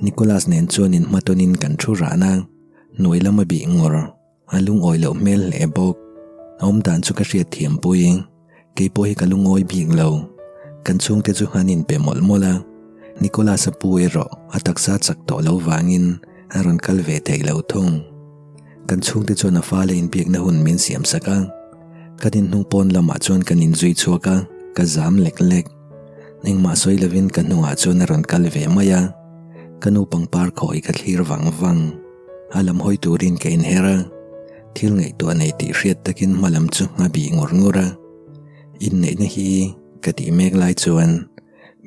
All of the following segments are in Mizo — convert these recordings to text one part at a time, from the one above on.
Nicholas nen chuan in hmatawnin kan thu ran a, hnuai lam a bih ngawr. A lungawi loh hmel hle bawk. A awm dan chu ka hriat thiam pui. Kei pawh hi ka lungawi bik lo. Kan chhungte chu an inpe mawlh mawlh a. Nicholas a pu erawh a taksa chak tawh lo vangin a rawn kal ve theih lo thung. Kan chhungte chuan a fale inbiakna hun min siam sak a. Ka dinhnung pawn lamah chuan kan inzui chhuak a, ka zam lek lek. Engmah sawi lovin ka hnungah chuan a rawn kal ve mai a. Ka nu pangpar khawi ka thlir vang vang. A lam hawi turin ka inher a, thil ngaihtuah nei tih hriat takin hma lam chu a bih ngur ngur a. Inneihna hi ka tih mek lai chuan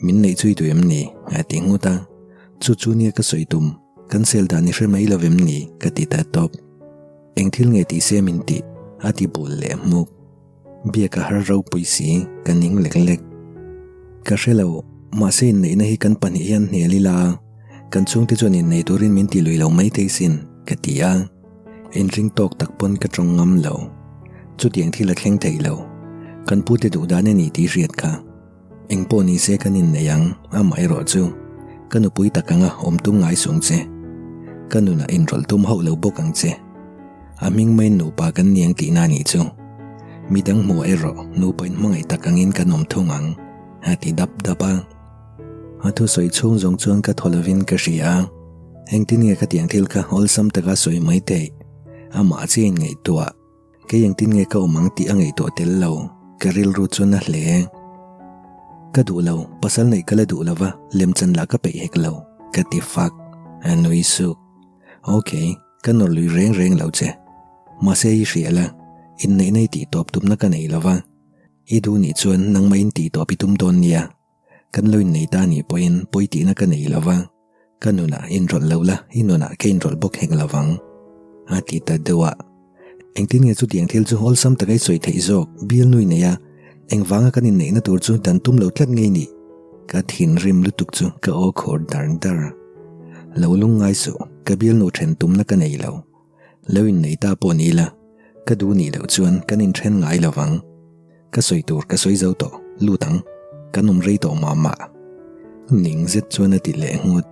min neih chui duh em ni? a ti nghut a. Chu chu nia ka sawi tum, kan sel dan i hre mai lo em ni? ka ti ta tawp. Eng thil nge tih se min tih? a ti bul leh hmuk. Biak a har ropui si, ka ning lek lek. Ka hre lo, mahse inneihna hi kan pahnih hian hnial ila, kan chhungte chuan innei turin min ti lui lo maithei sin, ka ti a. Inring tawk tak pawn ka tawng ngam lo. Chutiang thil a thleng thei lo. Kan pute duh dan a ni tih hriat kha. Eng pawh ni se kan innei ang, amaherawh chu ka nupui tak anga awm tum ngai sung che. Ka nunah inrawlh tum hauh lo bawk ang che. A hming maiin nupa kan niang tihna a nih chu. Midang hmuh erawh nupa inhmangaih tak angin kan awm thung ang, a ti dap dap a. A thusawi chhung zawng chuan ka thaw lovin ka hria a, engtin nge khatiang thil kha awlsam taka sawi mai theih? Amah chiah inngaihtuah. Kei engtin nge ka awm ang tih a ngaihtuah tel lo, ka rilru chuan a hle. Ka duh lo, pasal neih ka la duh lo va, lemchan lah ka peih hek lo, ka ti fak. A nui suk. Ok, ka nawr lui reng reng lo che. Mahse i hria la, inneihna i tih tawp tumna ka nei lo va, i duh nih chuan nangmah in tih tawp i tum dawn nia. Kan lo innei ta nih pawhin pawi tihna ka nei lo va, ka nunah inrawlh lo la, i nunah ka inrawlh bawk hek lo vang, a ti ta deuh a. Engtin nge chutiang thil chu awlsam taka i sawi theih zawk, bialnu i nei a, engvanga kan inneihna tur chu dan tum lo tlat ngei ni? Ka thinrim lutuk chu ka aw khur dar dar. Lo lungngai suh, ka bialnu then tumna ka nei lo. Lo innei ta pawh ni ila, ka duh nih loh chuan kan inthen ngai lo vang. Ka sawi tur ka sawi zo tawh, lut ang. Kan awm rei tawh mah mah. Ning zet chuan a ti leh nghut.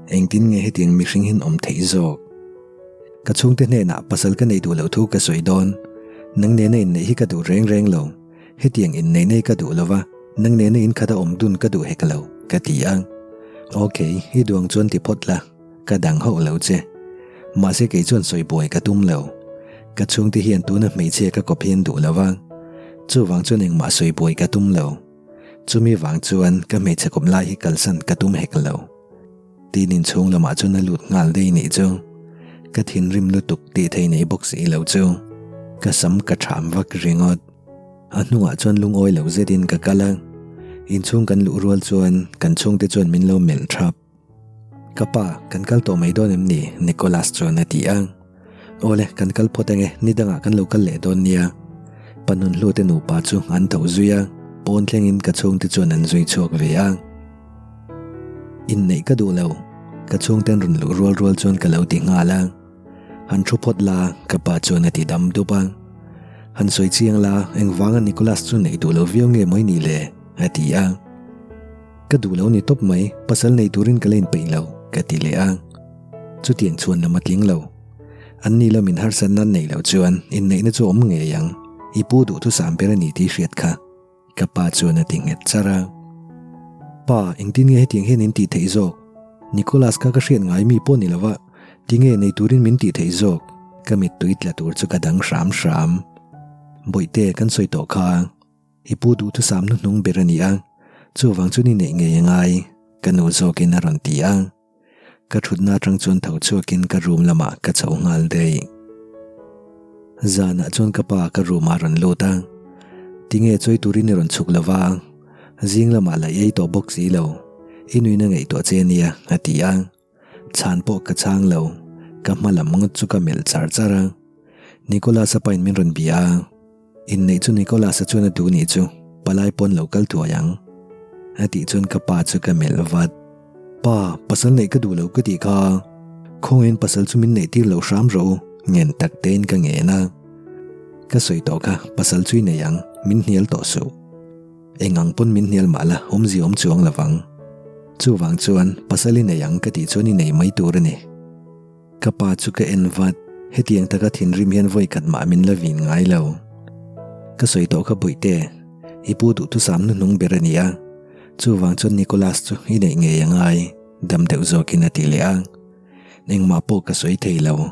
Engtin nge hetiang mihring hian awm theih zawk? Ka chhungte hnenah pasal ka neih duh loh thu ka sawi dawn. Nang nena inneih hi ka duh reng reng lo. Hetiang inneih nei ka duh lo va, nang nena inkhata awm dun ka duh hek lo, ka ti a. Ok, i duang chuan ti phawt la. Ka dang hauh lo che. Mahse kei chuan sawi buai ka tum lo. Ka chhungte hian tuna hmeichhia ka kawp hian duh lo va, chuvang chuan engmah sawi buai ka tum lo. Chumi vang chuan ka hmeichhe kawp lai hi kalsan ka tum hek lo. Tin inchhung lamah chuan a lut nghal daih nih chu. Ka thinrim lutuk tih thei nei bawk si lo chu. Ka sam ka ṭham vak ringawt. A hnungah chuan lungawi lo zetin ka kal a. Inchhung kan luh rual chuan kan chhungte chuan min lo melh ṭhap. Ka pa, kan kal tawh mai dawn em ni? Nicholas chuan a ti a. Awle, kan kal phawt ange, ni dangah kan lo kal leh dawn nia. Pa Nunhlute nupa chu an tho zui a, pawn thlengin ka chhungte chuan an zui chhuak ve a. Inneih ka duh lo, ka chhungten rawn luh rual rual chuan ka lo ti nghal a. Han thu phawt la, ka pa chuan a ti dam dup a. Han sawi chiang la, engvanga Nicholas chu neih duh lo viau nge mai ni le? a ti a. Ka duh lo ni tawp mai, pasal nei turin ka la inpeih lo, ka ti leh a. Chutiang chhuan lam a tling lo. An ni lamin harsatna an neih loh chuan inneihna chu a awm ngei ang, i pu duhthusam ber a ni tih hriat kha, ka pa chuan a ti nghet charh a. Pa, engtin nge hetiang hian in tih theih zawk? Nicholas kha ka hriat ngai mi pawh ni lo va, tinge nei turin min tih theih zawk? Ka mittui tla tur chu ka dang hram hram. Bawihte, kan sawi tawh kha. I pu duhthusam hnuhnung ber a ni a, chuvang chuan i neih ngei a ngai, ka nu zawkin a rawn ti a. Ka thutna atang chuan tho chhuakin ka room lamah ka chho nghal daih. Zanah chuan ka pa ka room ah a rawn lut a, Tinge chawi turin i rawn chhuk lo va, zing lamah la i ei tawh bawk si lo, i nuin a ngaihtuah che a nia, a ti a. Chhan pawh ka chhang lo, ka hma lam ngawt chu ka melh char char a. Nicholas-a pain min rawn bia a, inneih chu Nicholas-a chuan a duh nih chu palai pawn lo kal thuai ang. A tih chuan ka pa chu ka melh vat. Pa, pasal neih ka duh lo ka tih kha, khawngaihin pasal chu min neih tir lo hram rawh u, ngen tak tein ka ngen a. Ka sawi tawh kha, pasal chu i nei ang, min hnial tawh suh. Eng ang pawn min hnial mah la, awmzia awm chuang lo vang. Chuvang chuan pasal i nei ang ka tih chuan i nei mai tur a ni. Ka pa chu ka en vat, hetiang taka thinrim hian vawi khat mah min la vin ngai lo. Ka sawi tawh kha Bawihte, i pu duhthusam hnuhnung ber a ni a, chuvang chuan Nicholas chu i neih ngei a ngai, dam deuh zawkin a ti leh a. Engmah pawh ka sawi thei lo.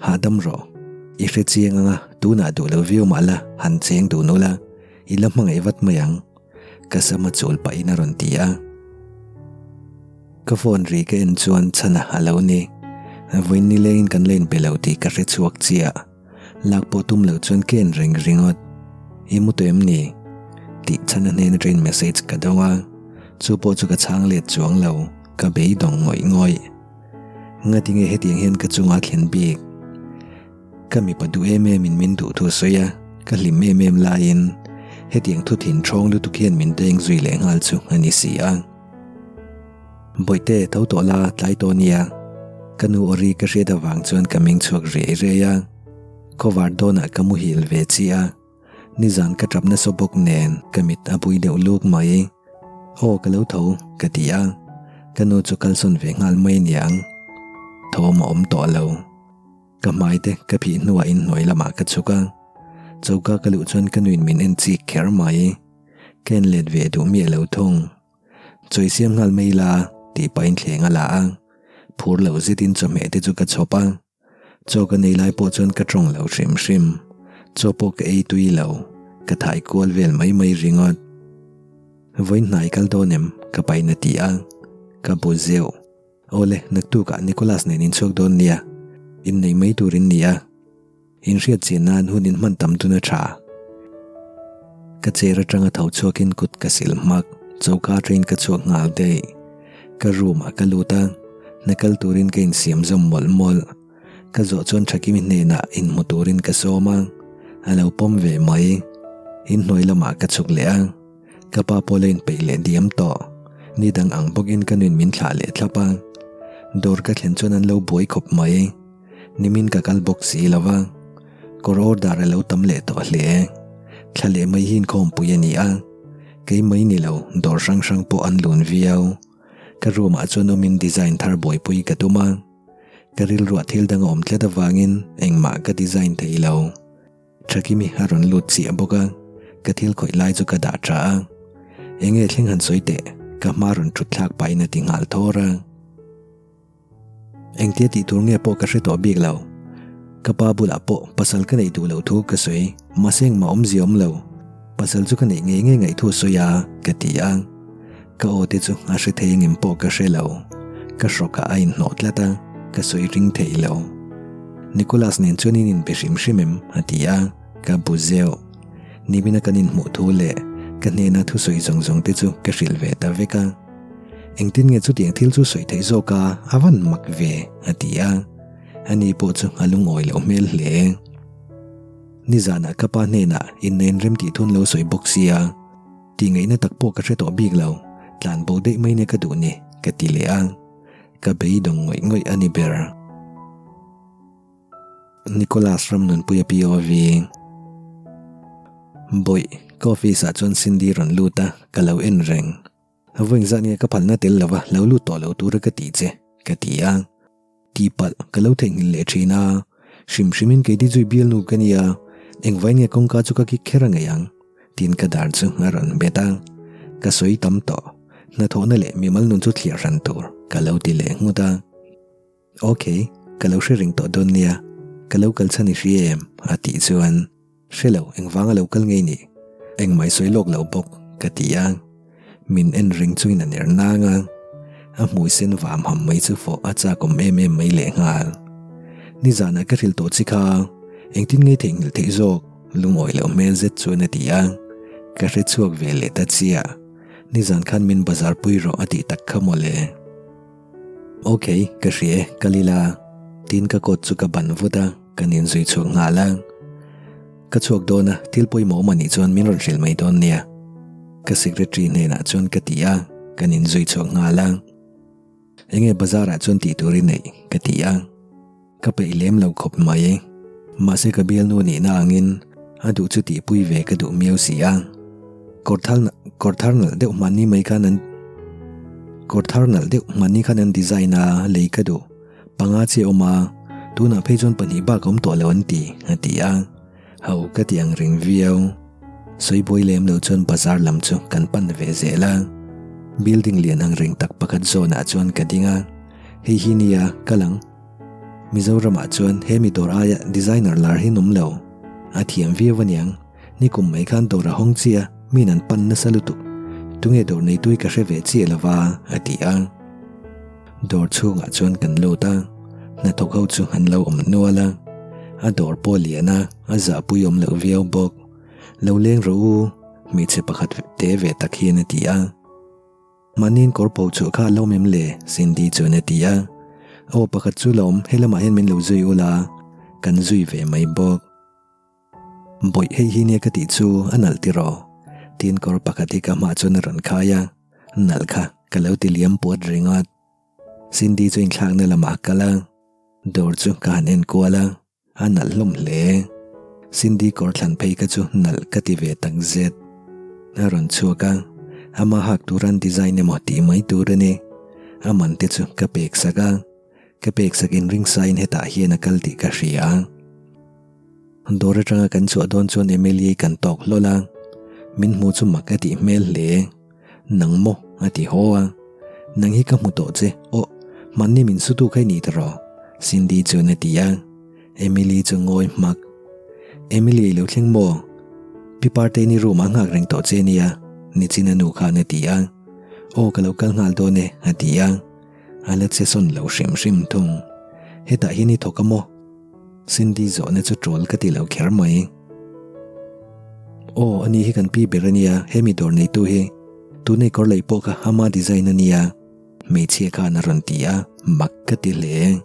Hahdam rawh. I hre chiang anga tunah duh lo viau mah la han cheng dun ula, i la hmangaih vat mai ang. Ka sam a chul pahin a rawn ti a. Ka phone ri ka en chuan chhana a lo ni. Vawiin ni lengin kan la inpe lo tih ka hre chhuak chiah. Lak pawh tum loh chuan ka en reng ringawt. I mu tawh em ni? Tih chhana hnen atangin message ka dawng a. Chu pawh chu ka chhang let chuang lo. Ka beidawng ngawih ngawih. Ngati nge hetiang hian ka chunga thlen bik? Ka mipa duh em em in min duh thu sawi a, ka hlim em em laiin hetiang thu thin ṭhawng lutuk hian min deng zui leh nghal chu a ni si a. Bawihte tho tawh la tlai tawh nia, ka nu aw ri ka hriat avang chuan ka meng chhuak riai riai a, khawvar dawnah ka muhil ve chiah a. Nizan ka tap nasa bawk nen ka mit a bui deuh luk mai. Aw ka lo tho ka ti a, ka nu chu kalsawn ve nghal mai aniang. Thawm a awm tawh lo. Ka hmai te ka phih hnuah inhnuai lamah ka chhuk a, choka ka luh chuan ka nuin min en chik kher mai. Ka en let ve duh miah lo thung. Chawi siam nghal mai la tih pahin thleng a la a, phur loh zetin chawhmeh te chu ka chhawp a. Chaw ka nei lai pawh chuan ka tawng lo hrim hrim. Chaw pawh ka ei tui lo, ka thai kual vel mai mai ringawt. Vawiin hnai kal dawn em? Ka pain a ti a, ka bu zeuh. Awle, naktukah Nicholas nen inchhuak dawn nia, innei mai tur in ni a. Inhriat chian nan hun in hman tam dun a tha. Ka chair atanga tho chhuakin kut ka sil hmak, choka atangin ka chhuak nghal daih. Ka room ah ka lut a, hna kal turin ka insiam zawm mawlh mawlh. Ka zawh chuan Thakimi hnenah inhmu turin ka sawm a, a lo pawm ve mai. Inhnuai lamah ka chhuk leh a, ka pa pawh la inpeih leh diam tawh. Ni dang ang bawkin ka nuin min thlah leh thlap a, dawr ka thlen chuan an lo buai khawp mai. Nimin ka kal bawk si lo va, kawr order a lo tam leh tawh hle. Thla leh mai hi inkhawmpui a ni a, kei mai ni lo dawr hrang hrang pawh an lun viau. Ka room ah chuan awmin design thar buaipui ka tum a, ka rilruah thil dang a awm tlat avangin engmah ka design thei lo. Thakimi a rawn lut chiah bawk a, ka thil khawih lai chu ka dah tha a. Enge thleng han sawi teh, ka hma rawn thut thlak pahin a ti nghal thawr a. Engtia tih tur nge pawh ka hre tawh bik lo. Ka pa bulah pawh pasal ka neih duh loh thu ka sawi, mahse engmah awmzia awm lo. Pasal chu ka neih ngei ngei ngaih thu a sawi a, ka ti a. Ka aw te chu a hre thei engem pawh ka hre lo. Ka hrawkah a inhnawh tlat a, ka sawi ring thei lo. Nicholas nen chuan in inbe hrim hrim em? a ti a, ka bu zeuh. Nimina kan inhmuh thu leh ka hnena thusawi zawng zawng te chu ka hrilh ve ta vek a. Engtin nge chutiang thil chu sawi theih zawk a, a van mak ve, a ti a. Ani pawh chu a lungawi loh hmel hle. Nizanah ka pa hnenah innein rem tih thun lo sawi bawk sia, tih ngaihna tak pawh ka hre tawh bik lo, tlan bo daih mai nia ka duh ni, ka ti leh a. Ka beidawng ngawih ngawih a ni ber. Nicholas Ramnunpuia POV Bawih, ka office ah chuan Cindy rawn lut a, ka lo en reng. Vawiin zat nge ka phalna tel lova lo lut tawh lo tura ka tih che, ka ti a. Tihpalh ka lo theihnghilh leh thin a, hrim hrimin kei ti zui bialnu ka nia, engvain nge kawngka chu ka kik kher a ngei ang, tiin ka dar chu a rawn bet a. Ka sawi tam tawh, hnathawhna leh mimal nun chu thliah hran tur ka lo ti leh nghut a. Ok, ka lo hre reng tawh dawn nia, ka lo kal chhan i hria em? a tih chuan, Hre lo, engvanga lo kal ngei ni? Engmah i sawi lawk lo bawk, ka ti a. Min en reng chuin a ner nang a, a hmui sen vam ham mai chu fawh a chakawm em em mai lehnghal. Nizanah ka hrilh tawh chi kha, engtin ngei theihnghilh theih zawk? Lungawi loh hmel zet chuan a ti a, ka hre chhuak ve leh ta chiah. Nizan khan min bazar pui rawh a tih tak kha mawle. Ok, ka hria e, ka lila. Tiin ka coat chu ka ban vut a, kan inzui chhuak nghal a. Ka chhuak dawn a, thil pawimawh awm anih chuan min rawn hrilh mai dawn nia. Ka secretary hnenah chuan ka ti a, kan inzui chhuak nghal a. Enge bazar ah chuan tih tur i neih? ka ti a. Ka peih lem lo khawp mai. Mahse ka bialnu nihna angin a duh chu tihpui ve ka duh miau si a. Kawr thar kawr thar nalh deuh hmanni mai khan an. Kawr thar nalh deuh mahni khan an design a, lei ka duh. Panga chiah awm a, tunah phei chuan pahnih bak a awm tawh lo an ti, a ti a. Ho ka ti ang reng viau. Sawibuai lem lo chuan bazar lam chu kan pan ve zel a. Building lian ang reng tak pakhat zawnah chuan ka ding a, hei hi nia kal ang. Mizoramah chuan he mi dawr aia designer lar hi an awm lo. A thiam viau aniang. Nikum mai khan dawr a hawng chiah a, min an pan nasa lutuk. Tunge dawr neitui ka hre ve chiah lova, a ti a. Dawr chhungah chuan kan lut a, hnathawk ho chu an lo awm nual a. A dawr pawh a lian a, a zahpui awm loh viau bawk. Lo leng rawh u, hmeichhe pakhat te ve tak hian a ti a. Mahniin kawr pho chhuah kha a lawm em le? Cindy chuan a ti a. Aw pakhat chu lawm, helamah hian min lo zui ula, kan zui ve mai bawk. Bawih hei hi nia ka tih chu a nalh tiraw? Tiin kawr pakhat hi ka hmah chuan a rawn khai a, nalh kha ka lo ti liam puat ringawt. Cindy chu inthlakna lamah a kal a, dawr chu ka han en kual a, a nalh hlawm hle. Cindy kawr thlan phei kha chu nalh ka ti ve tak zet. A rawn chhuak a, ama hak tur an design emaw tih mai tur a ni. A man te chu ka pek sak a. Ka pek sak in ring sain hetah hian a kal tih ka hria. Dawr atanga kan chhuah dawn chuan Emily kan tawk hlawl a, min hmu chu mak a tih hmel hle. Nang maw? a ti haw a. Nang hi ka hmu tawh che, aw, hmanni min sutu kha i ni ta rawh, Cindy chuan a ti a. Emily chu ngawi hmak. Emily i lo thleng maw? Pi Partei ni room ah nghak reng tawh che nia, nichin a nu khan a ti a. Aw ka lo kal nghal dawn e, a ti a. A la che sawn lo hrim hrim thung. Hetah hian i thawk a maw? Cindy zawhna chu ṭawl ka ti lo kher mai. Aw, ani hi kan pi ber a nia, hemi dawr neitu hi. Tunei kawr lei pawh kha ama design a nia. Hmeichhia khan a rawn ti a, mak ka ti hle.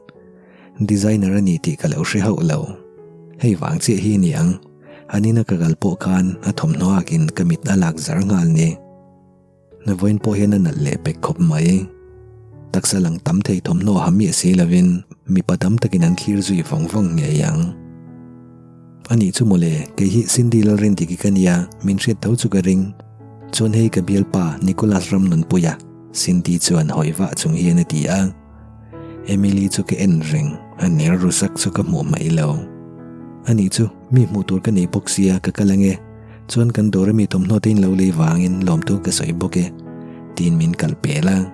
Designer a ni tih ka lo hre hauh lo. Hei vang chiah hi a ni ang. Anina ka kal pawh khan a thawmhnaw akin ka mit a lak zar nghal ni. Vawiin pawh hian a nalh leh pek khawp mai. Taksa lang tam thei thawmhnaw ha miah si lovin mipa tam takin an thlir zui vawng vawng ngei ang. Anih chu mawle, kei hi Cindy Lalrindiki ka nia, min hriat tho chu ka ring. Chuan hei ka bialpa Nicholas Ramnunpuia, Cindy chuan hawi vah chung hian a ti a. Emily chu ka en reng, a ner ru sak chu ka hmuh mai lo. Anih chu, mi hmuh tur ka nei bawk sia ka kal ange. Chuan kan dawr ami thawmhnaw te in lo lei vangin lawmtu ka sawi bawk e, tiin min kal pel a.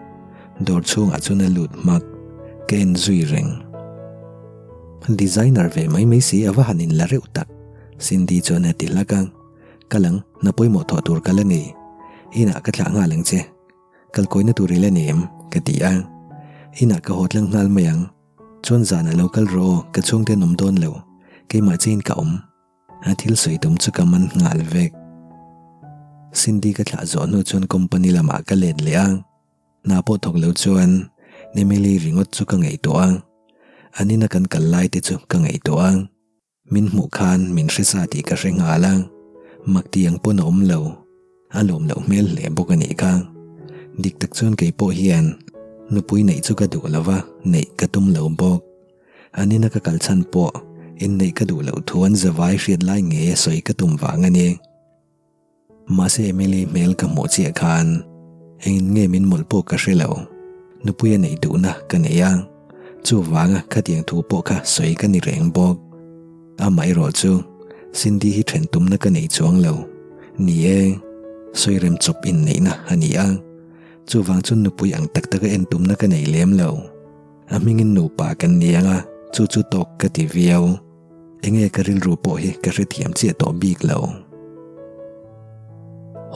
Dawr chhungah chuan a lut hmak, ka en zui reng. Designer ve mai mai si a va han in la reuh tak, Cindy chuan a ti hlak a. Kal ang, hna pawimawh thawh tur ka la nei. Inah ka thlah nghal ang che. Kalkawina tur i la nei em? ka ti a. Inah ka haw tlang nghal mai ang. Chuan zanah lo kal rawh aw, ka chhungte an awm dawn lo. Keimah chiin ka awm. A thil sawi tum chu ka man nghal vek. Cindy ka thlah zawh hnu chuan company lamah ka let leh a, hna pawh thawk lo chuan Emily ringawt chu ka ngaihtuah a, an ina kan kal lai te chu ka ngaihtuah a, min hmuh khan min hre sa tih ka hre nghal a, mak ti ang pawn a awm lo, a lawm loh hmel hle bawk a nih kha. Dik tak chuan kei pawh hian nupui neih chu ka duh lo va, neih ka tum lo bawk. An ina ka kal chhan pawh inneih ka duh loh thu an zavai hriat lai ngei a sawi ka tum vang a ni. Mahse Emily hmel ka hmuh chiah khan engin nge min mawlh pawh ka hre lo. Nupui a neih duhna ka nei a, chuvanga khatiang thu pawh kha sawi ka ni reng bawk. Amaherawh chu Cindy hi then tumna ka nei chuang lo. Ni e, sawi rem chawp inneihna a ni a, chuvang chu nupui ang tak taka en tumna ka nei lem lo. A hmingin nupa kan ni ang a, chu chu tawk ka ti viau. Enge ka rilru pawh hi ka hrethiam chiah tawh bik lo.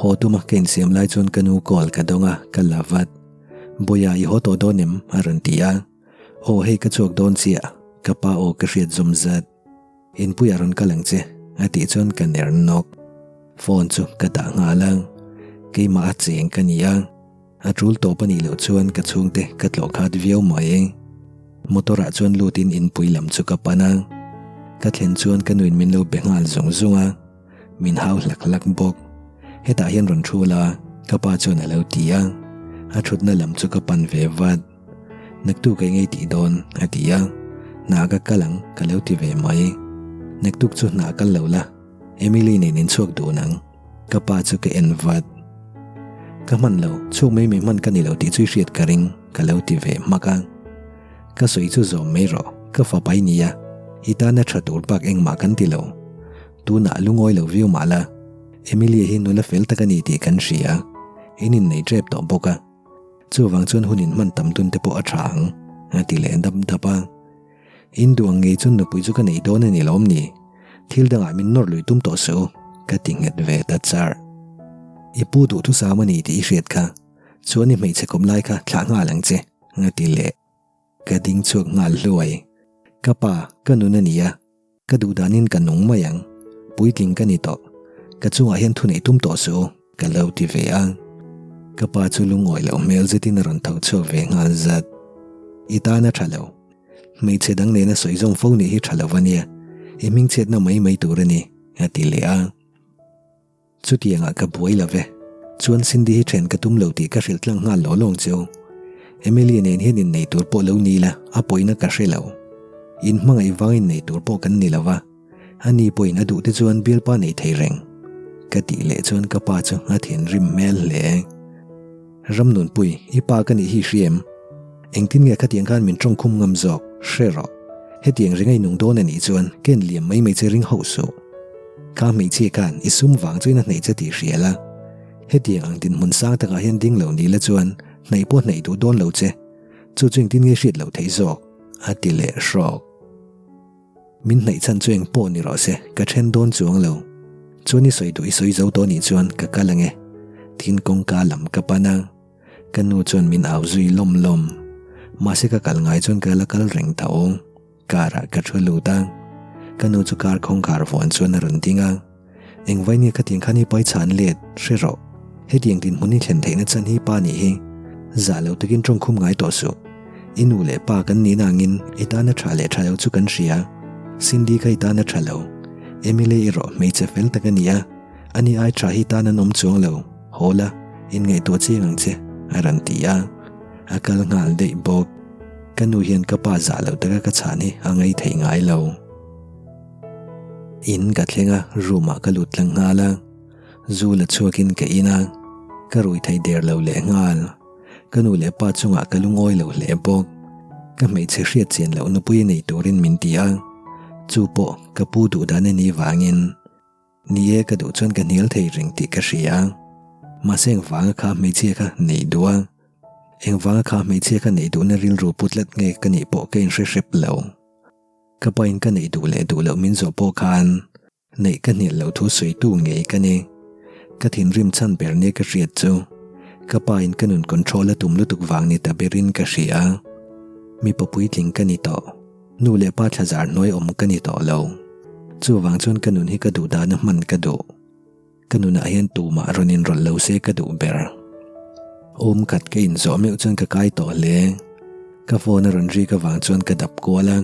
Haw tuma ka insiam lai chuan ka nu call ka dawng a, ka la vat. Bawiha i haw tawh dawn em? a rawn ti a. Aw hei ka chhuak dawn chiah, ka pa aw ka hriat zawm zat. Inpuiah rawn kal ang che, a tih chuan ka ner nawk. Phone chu ka dah nghal a, keimah a cheng ka ni a. A tul tawp a nih loh chuan ka chhungte ka tlawh khat viau mai. Motor ah chuan lutin inpui lam chu ka pan a, ka thlen chuan ka nuin min lo be nghal zung zung a, min hau hlak hlak bawk. Hetah hian rawn thu la, ka pa chuan a lo ti a, a thutna lam chu ka pan ve vat. Naktuk eng ei tih dawn? a ti a, hna ka kal ang ka lo ti ve mai. Naktuk chu hna kal lo la, Emily nen inchhuak dun ang. Ka pa chu ka en vat. Ka hman lo, chhuk mai mai hman ka ni lo tih chu i hriat ka ring, ka lo ti ve hmak a. Ka sawi chu zawm mai rawh, ka fapa i nia, i tana tha tur bak engmah kan ti lo. Tunah lungawi lo viau mah la, Emilia hi nula fel tak a ni tih kan hria, in innei tep tawh bawk a. Chuvang chuan hun inhman tam dun te pawh a tha ang, a ti leh dap dap a. In duh ang ngei chuan nupui chu ka nei dawn a ni lawm ni? Thil dangah min nawr lui tum tawh suh u, ka ti nghet ve ta char. I pu duhthusam a ni tih i hriat kha, chuan i hmeichhe kawp lai kha thlah nghal ang che, a ti leh. Ka ding chhuak nghal hluai. Ka pa, ka nun a ni a. Ka duh danin ka nung mai ang. Puitling ka ni tawh. Ka chungah hian thu neih tum tawh suh u, ka lo ti ve a. Ka pa chu lungawi loh hmel zetin a rawn tho chhuak ve nghal zat. I tan a tha lo. Hmeichhe dang nena sawi zawng fo nih hi tha lo a nia. I hmingchhiatna mai mai tur a ni, a ti leh a. Chutiangah ka buai lo ve. Chuan Cindy hi then ka tum lo tih ka hrilh tlang nghal law lawng cheu. Emily nen hian innei tur pawh lo ni la, a pawina ka hre lo. In hmangaih vang innei tur pawh kan ni lo va, ani pawhin a duh te chuan bialpa nei thei reng. Ka tih leh chuan ka pa chu a thinrim hmel hle. Ramnunpui, i pa ka nih hi i hria em? Engtin nge khatiang khan min tawngkhum ngam zawk? Hre rawh. Hetiang ringa i nung dawn a nih chuan ka enliam mai mai che ring hauh suh. Kha hmeichhia khan i sum vang chuin a hnaih che tih hria la. Hetiang ang dinhmun sang takah hian ding lo ni la chuan hnaih pawh hnaih duh dawn lo che. Chu chu engtin nge hriat loh theih zawk? A ti leh hrawk. Min hnaih chhan chu eng pawh ni rawh se, ka then dawn chuang lo. Chuan i sawi duh i sawi zo tawh nih chuan ka kal ang e. Tin kawngka lam ka pan a. Ka nu chuan min au zui lawm lawm. Mahse ka kal ngai chuan ka la kal reng tho. Car ah ka thu lut a. Ka nu chu car khawngkhar vuan chuan a rawn ding a. Engvai nge khatiang khan i pai chhan let, hre rawh. Hetiang dinhmun i thlen theihna chan hi pa nih hi. Zah lo takin tawngkhum ngai tawh suh. I nu leh pa kan nihna angin i tana tha leh tha lo chu kan hria. Cindy kha i tana tha lo. Emily erawh hmeichhe fel tak a ni a. Ani ai tha hi tan an awm chuang lo. Haw la, inngaihtuah chiang ang che, a rawn ti a. A kal nghal daih bawk. Ka nu hian ka pa zah loh taka ka chhan hi a ngaih theih ngai lo. In ka thleng a, room ah ka lut tlang nghal a. Zu la chhuakin ka in a, ka rui thei der lo leh nghal. Ka nu leh pa chungah ka lungawi lo hle bawk. Ka hmeichhe hriat chian loh nupui nei turin min ti a, chu pawh ka pu duh dan a nih vangin. Ni e, ka duh chuan ka hnial thei reng tih ka hria. Mahse engvanga kha hmeichhia kha neih duh a? Engvanga kha hmeichhia kha neih duhna rilru pu tlat nge ka nih pawh ka inhre hrep lo. Ka pain ka neih duh leh duh loh min zawh pawh khan neih ka hnial loh thu sawitu ngei ka ni. Ka thinrim chhan ber nia ka hriat chu ka pain ka nun control a tum lutuk vang ni ta berin ka hria. Mipa puitling ka ni tawh. Nu leh pa thla zar hnuai awm ka ni tawh lo. Chuvang chuan ka nun hi ka duh dana hman ka duh. Ka nunah hian tumah rawn inrawlh lo se ka duh ber. Awm khat ka inzawh meuh chuan ka kai tawh hle. Ka phone a rawn rik avang chuan ka dap kual a,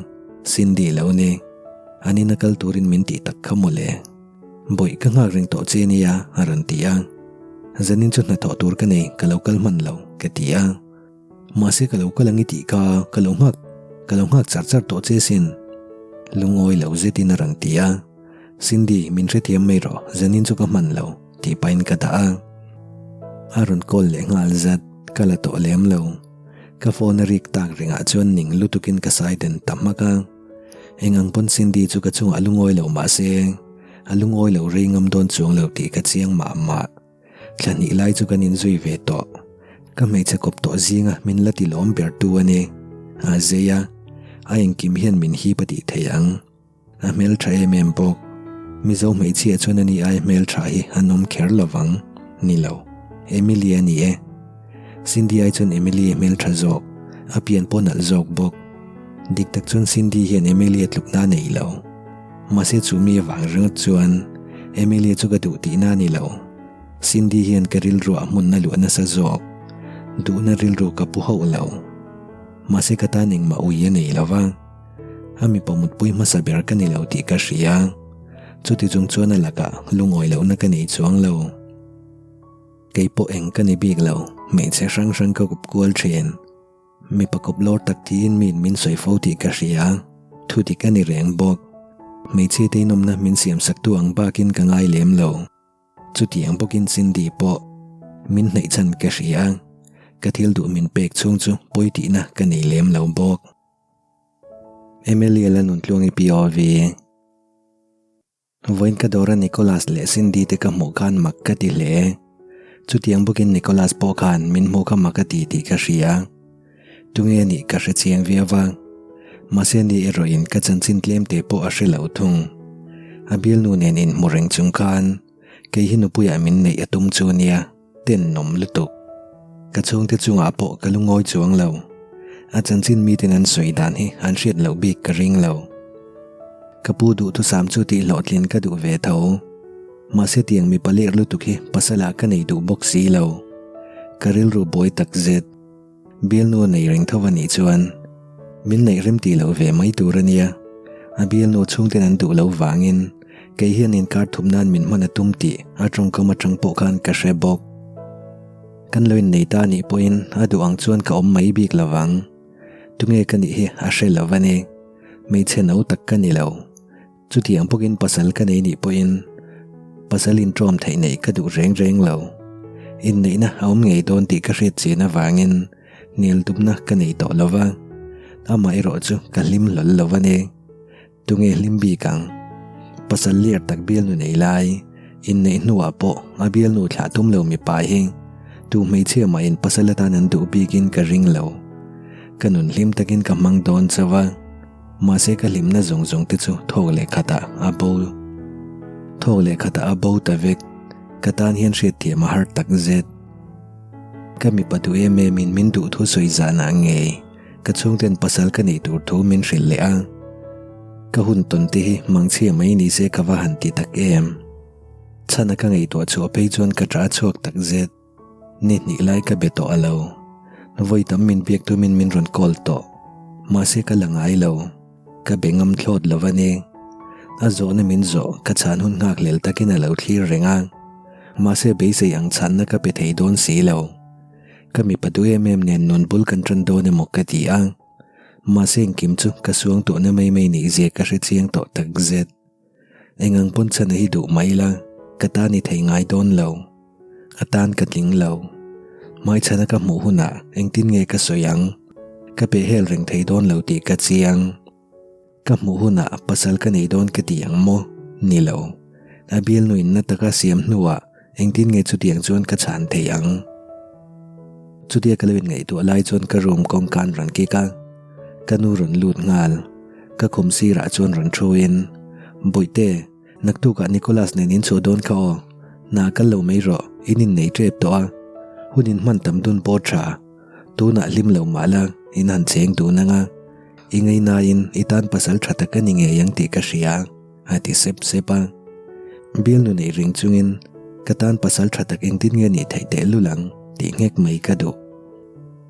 Cindy lo ni. An ina kal turin min tih tak kha mawle. Bawih ka nghak reng tawh che nia a rawn ti a. Zanin chu hnathawh tur ka nei, ka lo kal hman lo, ka ti a. Mahse ka lo kal ang i tih kha ka lo nghak ka lo nghak char char tawh che sin. Lungawi lo zetin a rawn ti a. Cindy, min hrethiam mai rawh, zanin chu ka hman lo, tih pahin ka dah a. A rawn call leh nghal zat, ka la tawh lem lo. Ka phone a rik tak ringah chuan ning lutukin ka sai den ta hmak a. Eng ang pawn Cindy chu ka chungah lungawi lo mahse a lungawi lo rei ngam dawn chuang lo tih ka chiang mah mah. Thla hnih lai chu kan inzui ve tawh. Ka hmeichhe kawp tawh zinga min la ti lawm ber tu a ni. A zei a, a engkim hian min hip a tih thei ang. A hmeltha em em bawk. Mizo hmeichhia chuan ani ai hmeltha hi an awm kher lo vang. Ni lo. Emily a ni e. Cindy ai chuan Emily hmeltha zawk. A pian pawh nalh zawk bawk. Dik tak chuan Cindy hian Emily a tlukna a nei lo. Mahse chu mi avang ringawt chuan Emily chu ka duh tihna a ni lo. Cindy hian ka rilruah hmun a luah nasa zawk. Duhna rilru ka pu hauh lo. Mahse ka tan engmah ui a nei lo va. A mipa mutpui hmasa ber ka ni lo tih ka hria. Chuti chung chuan a lakah lungawi lohna ka nei chuang lo. Kei pawh eng ka ni bik lo, hmeichhe hrang hrang ka kawp kual thin. Mipa kawp lawr tak tiin miin min sawi fo tih ka hria. Thu dik a ni reng bawk. Hmeichhia te inawmna min siam sak tu ang bakin ka ngai lem lo. Chutiang bawkin Cindy pawh. Min hnaih chhan ka hria a, ka thil duh min pek chhung chu pawi tihna ka nei lem lo bawk. Emilia la nuntluangi POV. Vawiin ka dawra Nicholas leh Cindy te ka hmuh khan mak ka ti hle. Chutiang bawkin Nicholas pawh khan min hmuh kha mak a ti tih ka hria. Tunge nih ka hre chiang viau va. Mahse ni erawhin ka chanchin tlem te pawh a hre lo thung. A bialnu nen inhmu reng chung khan kei hi nupuiah min neih a tum chu nia. Tenawm lutuk. Ka chhungte chungah pawh ka lungawi chuang lo. A chanchin miten an sawi dan hi an hriat loh bik ka ring lo. Ka pu duhthusam chu tih hlawhtlin ka duh ve tho. Mahse tiang mipa ler lutuk hi pasalah ka nei duh bawk si lo. Ka rilru buai tak zet. Bialnu a nei reng tho a nih chuan min neih rem tih loh ve mai tur a nia. A bialnu chhungten an duh loh vangin kei hian inkar thup nan min hman a tum tih a tawngkam atang pawh khan ka hre bawk. Kan lo innei ta anih pawhin a duh ang chuan ka awm mai bik lovang. Tunge ka nih hi a hre lo a ni. Hmeichhe no tak ka ni lo. Chutiang bawkin pasal ka nei nih pawhin pasal inṭawm theih neih ka duh reng reng lo. Inneihna a awm ngei dawn tih ka hriat chian avangin hnial tumna ka nei tawh lo va, amah erawh chu ka hlim hlawl lo a ni. Tunge hlim bik ang? Pasal liar tak bialnu nei lai, inneih hnuah pawh a bialnu thlah tum lo mipa hi tu hmeichhia mahin pasal atan an duh bikin ka ring lo. Ka nun hlim takin ka hmang dawn chauh a. Mahse ka hlimna zawng zawng te chu thawk leh khatah a bo. Thawk leh khatah a bo ta vek. Ka tan hian hriatthiam a har tak zet. Ka mipa duh em em in min duh thu sawi zanah ngei ka chhungten pasal ka neih tur thu min hrilh leh a. Ka hun tawn te hi mangchhia mai ni se ka va han ti tak em. Chhana ka ngaihtuah chhuah phei chuan ka ṭah chhuak tak zet. Ni hnih lai ka be tawh a lo. Vawi tam min biak tumin min rawn call tawh. Mahse ka la ngai lo. Ka be ngam thlawt lo a ni. A zawhna min zawh ka chhan hun nghak hlel takin a lo thlir reng a. Mahse beisei ang chhanna ka pe thei dawn si lo. Ka mipa duh em em nen nun bul kan tan dawn emaw ka ti a. Mahse engkim chu ka suang tawhna mai mai nih zia ka hre chiang tawh takzet. Engang pawn chhan a hi duh mai ila, ka ta ni thei ngai dawn lo. A tan ka tling lo. Hmaichhana ka hmuh hunah engtin nge ka sawi ang? Ka pehhel reng thei dawn lo tih ka chiang. Ka hmuh hunah pasal ka nei dawn ka ti ang maw? Ni lo. A bialnuin na taka siam hnuah engtin nge chutiang chuan ka chhan thei ang? Chutia ka lo inngaihtuah lai chuan ka room kawngka an rawn kik a. Ka nu rawn lut nghal. Ka khum sirah chuan rawn thuin, Bawihte, naktukah Nicholas nen in chhuah dawn kha aw. Hna kal lo mai rawh, in innei tep tawh a. Hun in hman tam dun pawh tha. Tunah hlim lo mah la, in han cheng dun ang a. I ngainain i tan pasal tha tak a ni ngei ang tih ka hria, a ti sep sep a. Bialnu nei ring chungin ka tan pasal tha tak engtin nge nih theih tehlul ang tih nghek mai ka duh.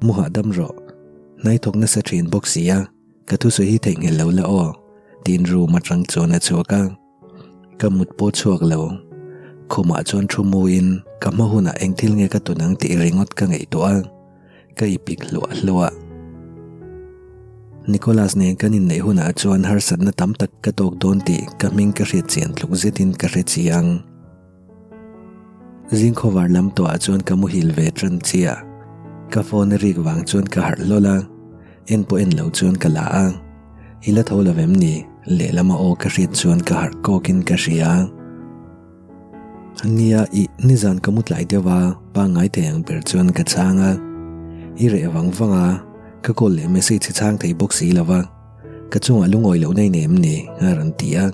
Mu hahdam rawh. Hnai thawk nasa thin bawk si a, ka thusawi hi theihnghilh lo la aw, tiin room atang chuan a chhuak a. Ka mut pawh chhuak lo. Khumah chuan thu muin ka hma hunah eng thil nge ka tun ang tih ringawt ka ngaihtuah a, ka ipik hluah hluah. Nicholas nen kan inneih hunah chuan harsatna tam tak ka tawk dawn tih ka hming ka hriat chian tluk zetin ka hre chiang. Zing khawvar lam tawhah chuan ka muhil ve tan chiah. Ka phone a rik vang chuan ka harh hlawl a, en pawh en lo chuan ka la a. I la tho lo vem ni? Lehlam a aw ka hriat chuan ka harh kawkin ka hria. Nia, ih, nizan ka mu tlai deuh a, pangngai thei ang ber chuan ka chhang a. I reh vang vang a, ka call leh message hi chhang thei bawk si lo va. Ka chungah lungawi loh na i nei em ni? a rawn ti a.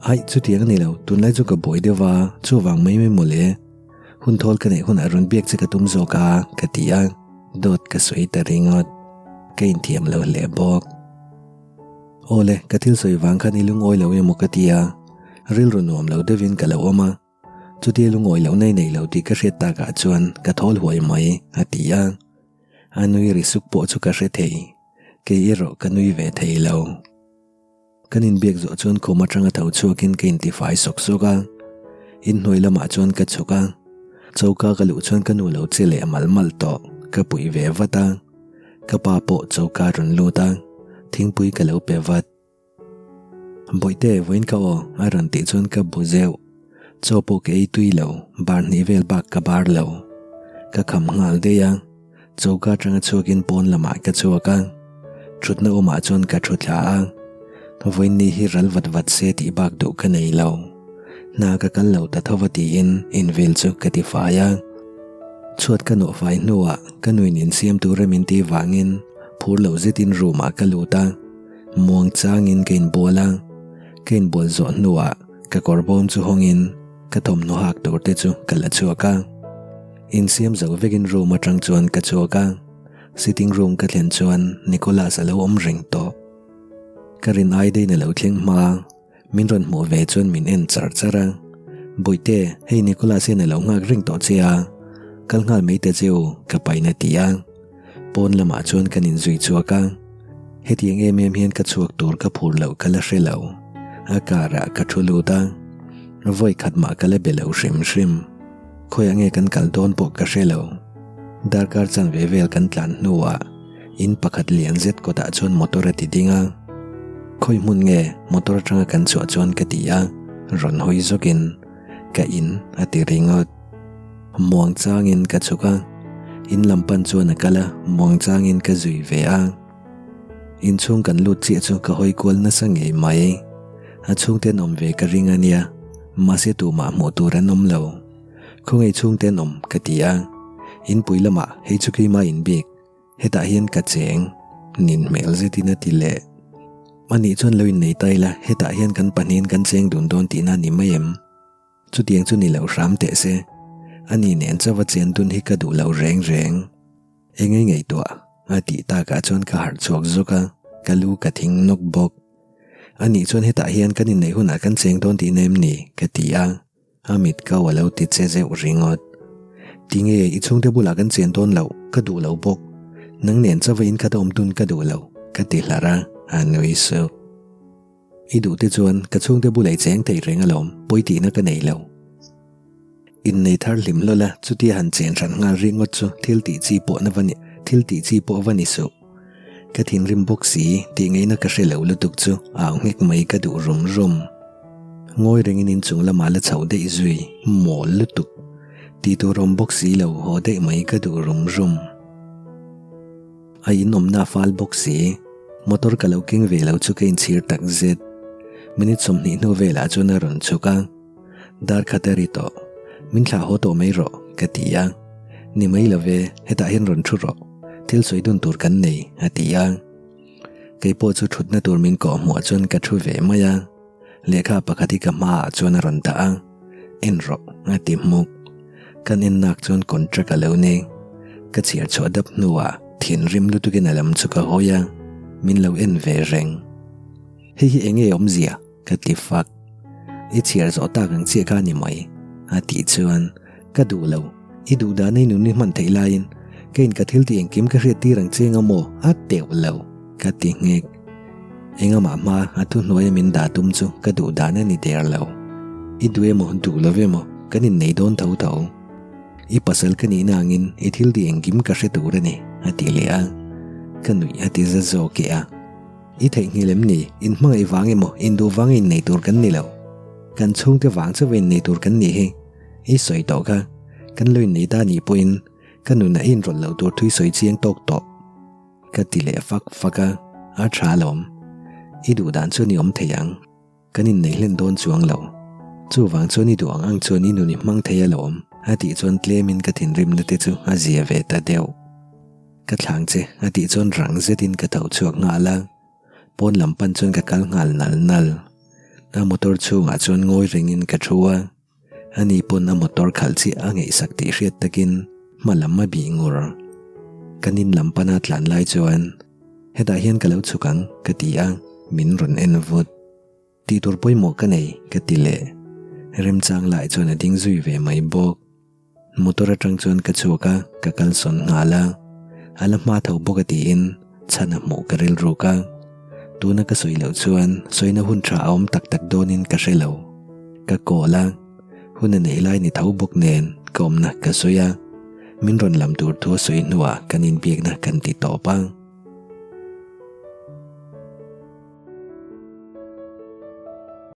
Aih, chutiang a ni lo, tunlai chu ka buai deuh va, chuvang mai mai mawle. Hun thawl ka neih hunah rawn biak che ka tum zawk a, ka ti a, dawt ka sawi ta ringawt. Ka inthiam lo hle bawk. Awle, ka thil sawi vang khan i lungawi lo emaw ka ti a, rilru nuam lo deuhin ka lo awm a. Chutia lungawi lohna i nei lo tih ka hriat takah chuan ka thawl huai mai, a ti a. A nui ri suk pawh chu ka hre thei, kei erawh ka nui ve thei lo. Kan inbiak zawh chuan khum atanga tho chhuakin ka intifai sawk sawk a, inhnuai lamah chuan ka chhuk a, choka ka luh chuan ka nu lo che leh mal mal tawh, ka puih ve vat a, ka pa pawh choka a rawn lut a, thingpui ka lo pe vat. Bawihte vawiin ka aw a rawn tih chuan ka bu zeuh, chaw pawh ka ei tui lo, bar hnih vel bak ka bar lo. Ka kham nghal daih a, choka atanga chhuakin pawn lamah ka chhuak a, thutna awmah chuan ka thu thla a, vawiin hi ral vat vat se tih bak duh ka nei lo. Hna ka kal lo ta tho va tiin invel chu ka ti fai a. Chhuat ka nawh fai hnuah ka nuin insiam tura min tih vangin phur lo zetin room ah ka lut a, muang changin ka inbual a, ka inbual zawh hnuah ka kawr bawm chu hawngin ka thawmhnaw hak tur te chu ka la chhuak a. Insiam zo vekin room atang chuan ka chhuak a, sitting room ka thlen chuan Nicholas a lo awm reng tawh. Ka rin ai deiin a lo thleng hma a, min rawn hmuh ve chuan min en char char a, Bawihte, hei Nicholas hian a lo nghak reng tawh che a, kal nghal mai ta che u ka pain a ti a. Pawn lamah chuan kan inzui chhuak a, hetiang em em hian ka chhuak tur ka phur loh ka la hre lo. A car ah ka thu lut a, vawi khat mah ka la be lo hrim hrim. Khawiah nge kan kal dawn pawh ka hre lo. Darkar chanve vel kan tlan hnuah in pakhat lian zet kawtah chuan motor a ti ding a. Khawi hmun nge motor atanga kan chhuah chuan ka ti a, rawn hawi zawkin ka in a ti ringawt. Muang changin ka chhuk a, in lam pan chuan a kal a, muang changin ka zui ve a. Inchhung kan lut chiah chu ka hawi kual nasa ngei mai. A chhungte an awm ve ka ring a nia, mahse tumah hmuh tur an awm lo. Khawngaih chhungte an awm ka ti a, inpui lamah hei chu keimah inbik. Hetah hian ka cheng, nin hmel zetin a ti leh. Anih chuan lo innei ta ila, hetah hian kan pahnihin kan cheng dun dawn tihna a ni mai em? Chutiang chu ni lo hram teh se. Ani nen chauha chen dun hi ka duh lo reng reng. Engei ngaihtuah a tih takah chuan ka harh chhuak zawk a, ka lu ka thing nawk bawk. Anih chuan hetah hian kan inneih hunah kan cheng dawn tihna em ni? ka ti a, a mit kau a lo ti che zeuh ringawt. Tinge i chhungte bulah kan chen dawn loh, ka duh lo bawk. Nang nen chauha in khat a awm dun ka duh lo, ka ti hlar a, a nui suh. I duh te chuan ka chhungte bulah i cheng thei reng alawm, pawi tihna ka nei lo. Innei thar hlim hlawl a, chutia han chen hran nghal ringawt chu thil tih chi pawh na va ni, thil tih chi pawh va ni suh. Ka thinrim bawk si tih ngaihna ka hre lo lutuk chu au nghek mai ka duh rum rum. Ngawi rengin inchung lamah la chhoh daih zui, mawl lutuk. Tih tur awm bawk si lo haw daih mai ka duh rum rum. A inawmna a fal bawk si. Motor ka lo keng ve lo chu ka inchhir tak zet. Minute 20 hnu velah chuan a rawn chhuk a. Dar khat a ri tawh. Min thlah haw tawh mai rawh, ka ti a. Ni mai lo ve, hetah hian rawn thu rawh. Thil sawi dun tur kan nei, a ti a. Kei pawh chu thutna tur min kawh hmuah chuan ka thu ve mai a. Lehkha pakhat hi ka hmaah chuan a rawn dah a. En rawh, a ti hmuk. Kan en nak chuan contract a lo ni. Ka chhiar chhuah dap hnuah thinrim lutukin a lam chu ka hawi a, min lo en ve reng. Hei hi eng nge awmzia? ka ti fak. I chhiar zawh tak ang chiah kha a ni mai, a tih chuan ka duh lo. I duh dan a i nun i hman theih laiin ka in ka thil tih engkim ka hriat tir ang che anga maw? A teuh lo, ka ti nghek. Engamah hma a thuhnuaia min dah tum chu ka duh dan a ni der lo. I duh emaw duh lo emaw kan innei dawn tho tho. I pasal ka nihna angin i thil tih engkim ka hre tur a ni, a ti leh a. Ka nuih a ti za zawk e a. I theihnghilh em ni? In hmangaih vang emaw induh vanga innei tur kan ni lo. Kan chhungte vang chauha innei tur kan nih hi. I sawi tawh kha. Kan lo innei ta nih pawhin ka nunah i inrawlh loh tur thu i sawi chiang tawk tawh. Ka ti leh fak fak a, a tha alawm. I duh dan chuan i awm thei ang. Kan inneih hlen dawn chuang lo. Chuvang chuan i duh ang ang chuan i nun i hmang thei alawm, a tih chuan tlemin ka thinrimna te chu a zia ve ta deuh. Ka thlang che, a tih chuan rang zetin ka tho chhuak nghal a. Pawn lam pan chuan ka kal nghal nal nal. A motor chhungah chuan ngawi rengin ka thu a. Ani pawn a motor khalh chiah a ngaihsak tih hriat takin hma lam a bih ngur. Kan in lam pana tlan lai chuan hetah hian ka lo chhuk ang ka ti a, min rawn en vut. Tih tur pawimawh ka nei ka ti leh. Remchang lai chuan a ding zui ve mai bawk. Motor atang chuan ka chhuak a, ka kalsawn nghal a. A la hma tho bawk a tiin chhan a hmuh ka rilruk a. Tuna ka sawi loh chuan sawina hun tha a awm tak tak dawnin ka hre lo. Ka call a, hun a neih lai ni tho bawk nen ka awmna ka sawi a, min rawn lam tur thu a sawi hnuah kan inbiakna kan ti tawp a.